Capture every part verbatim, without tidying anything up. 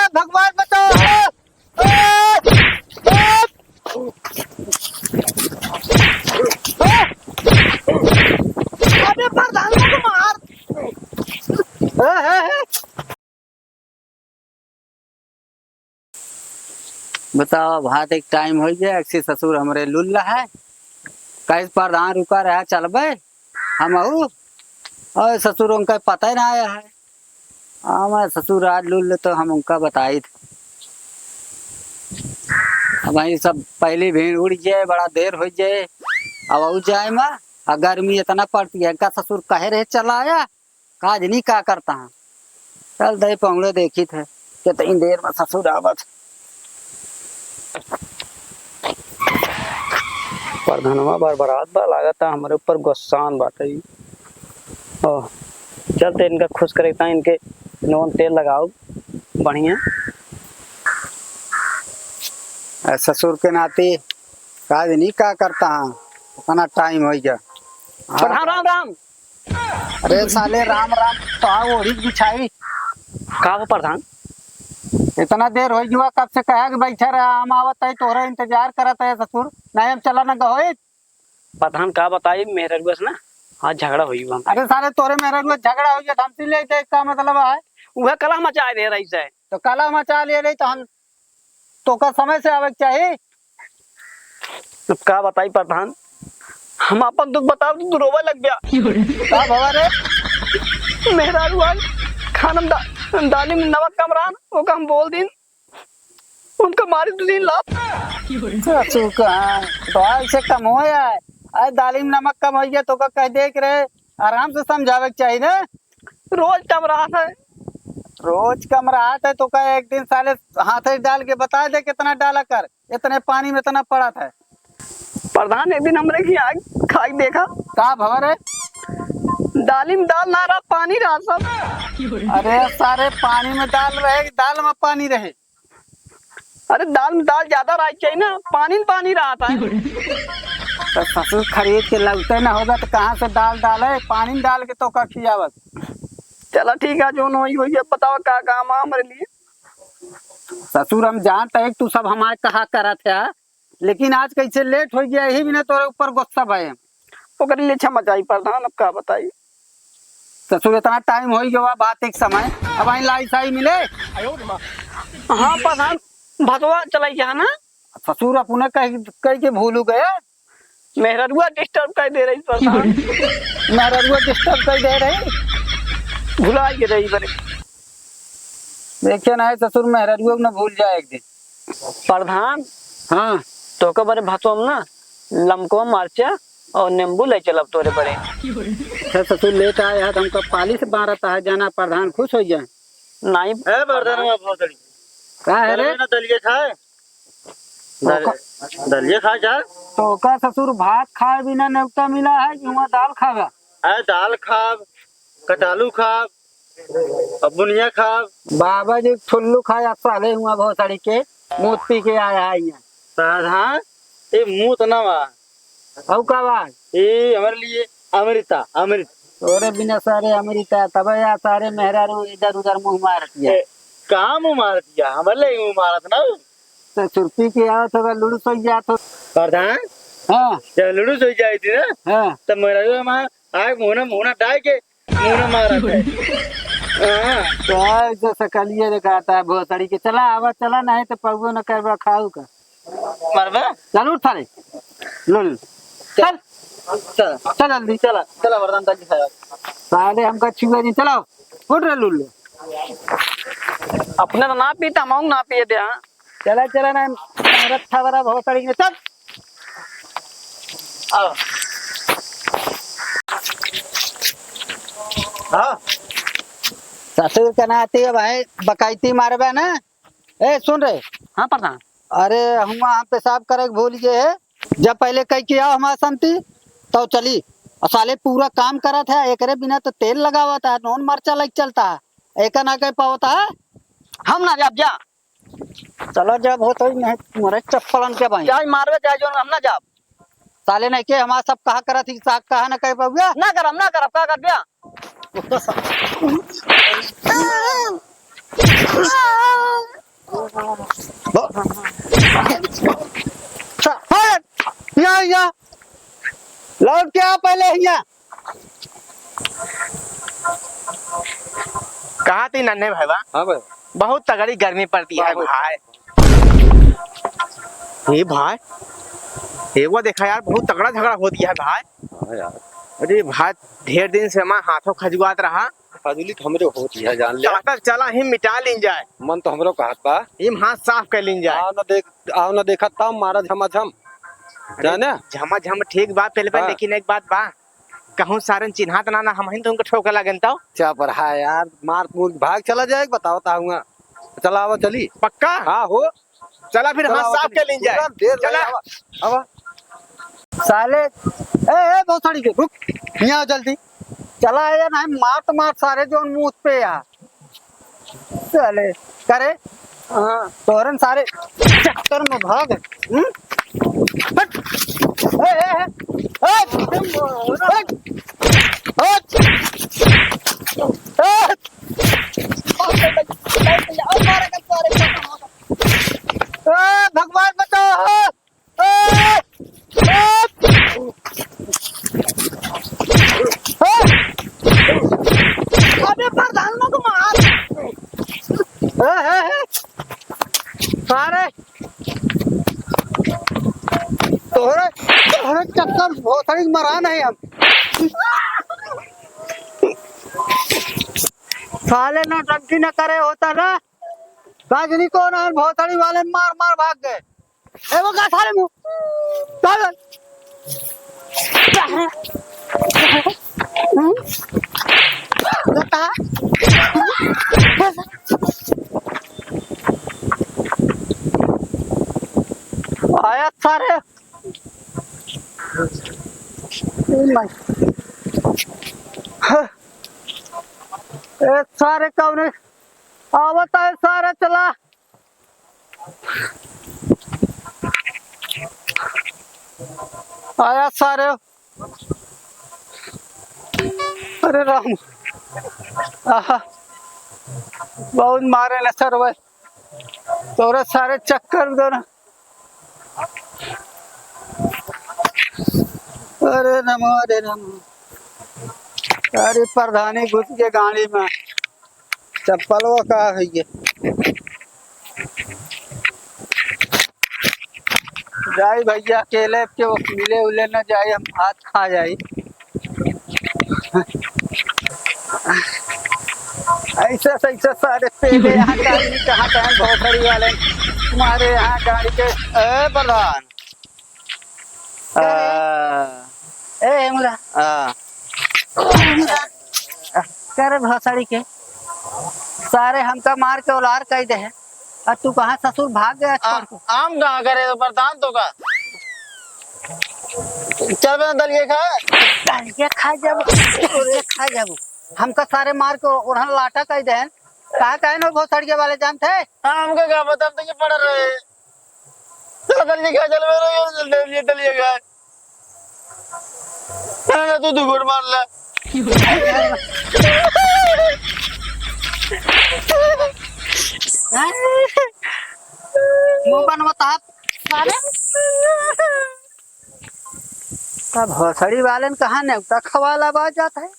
भगवान बचाओ। अबे प्रधान को मार। बताओ, भात एक टाइम होइ गया, एक से ससुर हमरे लुल्ला है, कहे प्रधान रुका रहा, चलबे हम अहू, और ससुर उनका पता ही ना आया है। हाँ, मैं ससुर आज लुल्ला तो हम उनका बताई थे। अब वही सब पहली भीड़ उड़ जाए, बड़ा देर हो जाए, अब अहू जाए मैं, आ गर्मी इतना पड़ती है, इनका ससुर कहे रहे चला आया, काज नहीं का करता है। चल दे पहुँड़े देखी थे, कितनी देर में ससुर आवत। प्रधनवा बरबरात बा, लागत है हमरे ऊपर गुस्सान बाटे ई। ओह, चल ते इनका खुश करे ता, इनके नून तेल लगाओ बढ़िया। आ, ससुर के नाती काज नहीं का करता है, इतना टाइम हो गया। प्रधान राम राम। अरे साले राम राम, तो आओ ओढ़ी बिछाई। का हो प्रधान? इतना देर हो गया, कब से कहा कि बैठा रहा, हम आवत है, तोहरा इंतजार करत है ससुर, नहीं हम चला न गहोई। प्रधान का बताई, मेहररुआ से ना आज झगड़ा हुई हम। अरे साले तोरे मेहररुआ झगड़ा हुई, धमकी ले दे, का मतलब है? वह कला मचाए दे रही से। तो कला मचा ले रही तो हम तोका समय से आवे के चाही। अब का बताई प्रधान, हम अपन दुख बताओ तो तू रोवे लग गया। का भवा रे? मेहरारू आज खाना में दा-, दाली में नमक कम रहा ना, ओका हम बोल दिन, उनका मारी दो तीन लात। ससुर का, तो आज से कम हो यार, आज दाली में नमक कम हो गया, तोका कह दे के रहे, आराम से समझावे के चाही ना। रोज कम रहा है। रोज कम रहा है, तोका एक दिन साले हाथे डाल के बता दे कितना डाला कर। इतने पानी में इतना पड़ा था। प्रधान, एक दिन हमरे की आग खाई देखा। का भवा रे? दाली में दाल ना रहा, पानी रहा सब। अरे सारे, पानी में दाल रहे कि दाल में पानी रहे? अरे दाल में दाल ज्यादा रहा चाहिए ना, पानी में पानी रहा था। तो ससुर खरीद के लगते ना होगा तो कहाँ से दाल डाले, पानी में डाल के तोका खियावत। चला ठीक है, जो होई होई, अब बताओ का काम है हमरे लिए। ससुर, हम जानत है कि तू सब हमारे कहा करत है, लेकिन आज कैसे लेट हो गया, यही बिना तोरे ऊपर गुस्सा भय। ओकरे लिए क्षमा चाही प्रधान, अब का बताई। ससुर, इतना टाइम हो गया, बात एक समय, अब आई लाई साई मिले। हाँ प्रधान, भतवा चलाई क्या ना? ससुर, अपने कह, कह के भूल गया। मेहररुआ डिस्टर्ब कर दे रही प्रधान। मेहररुआ डिस्टर्ब कर दे रही। भुला के रही बरे। देखे ना है ससुर, मेहररुआ को ना भूल जाए एक दिन। प्रधान। हाँ। तोका बरे भातो हम ना लमको मरचा और नींबू ले चलब तोरे बरे। अच्छा ससुर, लेट आए है तो हमका पाली से मारता है, जाना प्रधान खुश हो जाए। नहीं। ए, प्रधान, वहाँ भोसड़ी। का है रे? दलिया ना, दलिया खाए। तो दल-, का-, दलिया खा जा। तोका ससुर भात खाए बिना नेवता मिला है कि हुआं दाल खावा? अरे दाल खाब, कटालू खाब, अब बुनिया खाब। बाबा जी ठुल्लू खाए, आ साले हुआं भोसड़ी के मूत पी के आया है यहाँ। प्रधान, ये मूत ना बा। हऊ का बा? ये हमारे लिए अमृता, अमृत। तोरे बिना सारे अमृता, तबे या सारे मेहरारू इधर उधर मुँह मारत है। ए, का मुँह मारत है? हमारे लिए मुँह मारत ना। तो सुरती के आवत होगा, लुड़ू सोई जात हो। प्रधान? हाँ। जब लुड़ू सोई जाई थी ना, हाँ। तब मेहरारू हमार आग मुहना, मुहना डाल के मुहना मारत है। हाँ। तो आज तो सकलिए दिखाता है भोसड़ी के। चला, आवा, चला, नहीं तो पौगो न करबा, खाऊ का। मरबा? चल उठ साले। लो, लो। चल। चल। चल जल्दी। चला, चला, वरदान दाजी खाया। साले हमका छुए नहीं, चलाओ। उठ रे लुल्लू। अपने तो ना पीता, हम ना पिए दे, हाँ। चला, चला ना, रत्था वाला बहुत सारी चल। आओ। हाँ। ससुर के नाती है भाई, बकैती मारबे ना। ए, सुन रे। हाँ प्रधान। अरे, हुआं हम पेशाब करे के भूल गए है। जब पहले कह के आओ हमारे संती, तब चली। और साले पूरा काम करत है, एकरे बिना तो तेल लगावत है, नून मरचा लग चलता है, एका ना कह पावत है। हम ना जाब जा। चलो, जब हो तो नहीं, तुम्हारे चप्पलन के भाई। चाहे मारवे, चाहे जो, हम ना जाब। साले नहीं के हमार सब कहा करत ही, सा-, कहा न कहे पउबे। ना करब, ना करब, का कर दिया? सा-, हाँ, यहाँ, यहाँ। लौट के आ पहले यहाँ। कहा थी नन्हे भाईवा? हाँ भाई। बहुत तगड़ी गर्मी पड़ती है बहुत। भाई। ए भाई, ए वो देखा यार, बहुत तगड़ा झगड़ा होत है भाई। हाँ यार। अरे भाई, ढेर दिन से हमार हाथों खजुआत रहा। खजुली तो हमरे होत है, जान ले। ताकत चला ही मिटा लीन जाए। मन तो हमरो कहत बा। इम हाथ साफ कर लीन जाए। आओ ना देख, आओ ना देखा तब मारा झमाझम। अरे जाने? झमाझम ठीक बा, पहले पहले हाँ। लेकिन एक बात बा, कहूँ सारन चिन्हात ना, ना हमहिन तो उनके ठोके लागन तो। चुप रहा यार, मार मुर भाग चला जाए, बताओ ता हुआ। चला आवा चली। पक्का? हाँ हो। चला फिर चला हाथ आवा साफ चली। कर लीन जाए। पूरा देर चला। लगा, आवा, आवा। साले, ए, ए, भोसड़ी के, रुक। यहाँ आओ जल्दी। चला आया नहीं, मार तो मार सारे जोन मुँह पे यार। साले, करे? हाँ, तोरन सारे चक्कर में भाग। हम्म? हट। ए, ए, ए, हट। हट। हट। हट। ए, भगवान बचाओ। ए, ए, ए, अबे प्रधान लोग मार। ए, ए, ए, सारे तोहरे, तोहरे चक्कर भोसड़ी मरा नहीं हम। साले नौटंकी न करे होता ना, गजनी को ना भोसड़ी वाले मार मार भाग गए। ए, वो का साले मुंह? चल। बता। आया सारे। ओ माय। हाँ। ए, सारे कौन है? आवत है सारे, चला। आया सारे। अरे राम। आहा। बहुत मारे न सरवे। तोरे सारे चक्कर दो ना। अरे नमो, अरे नमो। अरे प्रधानी घुस के गाड़ी में। चप्पलवा का है ये? जाई भैया, अकेले के वो मिले उले न जाई, हम भात खा जाई। ऐसा से ऐसा सारे पेले यहाँ का आदमी कहाँ कहाँ भोसड़ी वाले मारे यहाँ गाड़ी के। ए प्रधान। का रे? आ, ए, मुदा। आ। करे भोसड़ी के, सारे हमका मार के उलार कई दे है, और तू कहाँ ससुर भाग गया आ, छोड़ के? आम कहाँ करे तो प्रधान तो का? चल बे दलिया खा। दलिया खा जाबू, दलिया खा जाबू। हमका सारे मार के ओढ़न लाटा कई दे है। कहाँ कहे न भोसड़िया वाले जानते हैं? हाँ, हमका क्या पता, हम तो ये पड़ रहे। चल, दलिया खा, चल, मेरे को चल, दलिया, दलिया खा। ना, ना, तू, तू घूर मार ले। मुंह बन बता, मारे। तब भोसड़ी वालन कहाँ नेवता खवाला बाज जात है,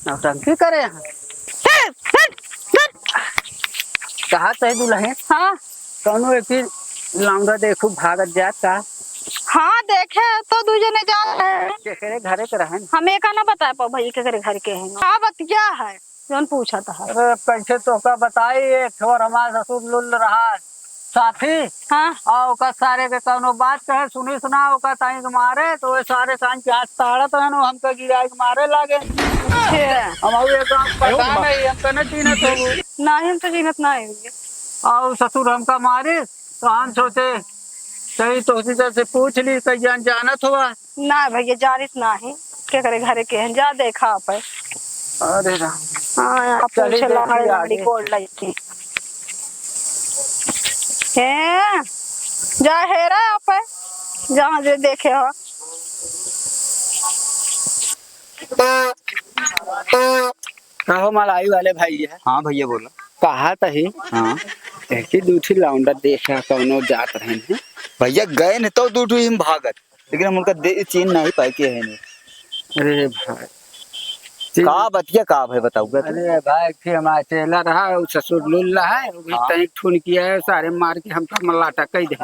नौटंकी करे हैं। कहा तय दुल्हन? हाँ। कौनो एक ही लौंडा देखू भागत जात का? हाँ, देखे तो दू जने जात है। केकरे घरे के रहन? हम एका ना बता पाओ भाई, केकरे घर के हैं। का बतिया है? जौन पूछत है। अरे, अब कैसे तोका बताई, एक ठो हमार ससुर लुल्ल रहा साथी। हाँ। आ ओकर सारे के कौनो बात कहे, सुनी सुना, ओकर ताई के मारे, तो वे सारे कान के हाथ ताड़त रहन, वो हमका गिराए के मारे लागे। अच्छा। हम अउ एक गाँव पता नहीं, हमका न चीन्हत हो। नहीं, हम तो चीन्हत नहीं होंगे। आ उ ससुर हमका मारे, तो हम सोचे, सही तो उसी तरह से पूछ ली, कहीं जान जानत हुआ। ना भैया, जानित नाही, केकरे घरे के हैं, जा देखा आप। अरे राम। हाँ, आप चली पूछे ला, देखी हमारी आगे। लंगड़ी गोड़ लगी। हैं, जा हेरा आप, जहाँ जे देखे हो। कहो मलाई वाले भइया। हाँ भइया, बोला। कहा तही। हाँ। एक ही दू ठी लौंडा देखा, कौनो जात रहन है। भइया, गए न तो दू ठी हम भागत, लेकिन हम उनका दे, चीन नहीं पाए के है नहीं। अरे भाई। का बतिया का भाई, बताओ का तू? अरे भाई, एक ठी हमारा चेला रहा, उ ससुर लुल्ला है, वो भी हाँ। तनिक ठुन किया है, सारे मार के हमका मलाटा कई दे।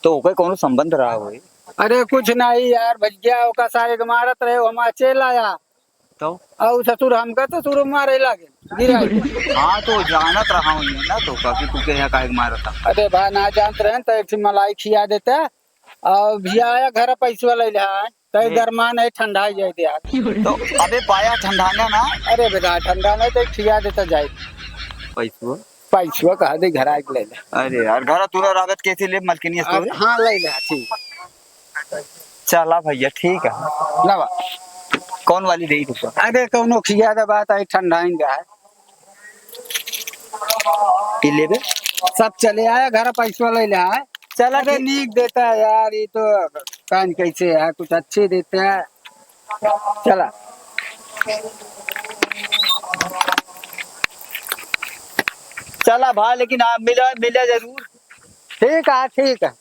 तो ओकर कौनो संबंध रहा होई? अरे कुछ नहीं यार, भैया ओका सारे के मारत रहे, वो हमारा चेला आया। तो? और ससुर हमका तो ससुर मारे लागे, गिरा के। हाँ, तो जानत रहा हूँ ये ना, तो काकी तू के यहाँ काहे के मारत था? अरे भाई, ना जानत रहे तो एक ठी मलाई खिया देता। और भैया आया घर, पैसवा ले ले आए, तो ये हम्म। गरमा नहीं, ठंडा ही जाए यार। तो अबे पाया ठंडाना ना। अरे बेटा, ठंडा नहीं तो खिया देता जाए। पैसवा? पैसवा कहा दे, घर आके ले ले। अरे यार, घर तू रह-, रागत कैसे ले, मलकिनी अब, स्टोर? हाँ, ले ले, ठीक। चला भैया, ठीक है। लावा। कौन वाली दे दूँ? अरे, कौनो खिया दे, बात आई, ठंडा ही है। पी लेबे? सब चले आया, घर पैसवा ले ले आए। चला अरे, ठीक। नीक देता है यार, ये तो कान कैसे है, कुछ अच्छे देते हैं। चला। चला भाई, लेकिन आप मिला, मिला जरूर। ठीक है, ठीक है।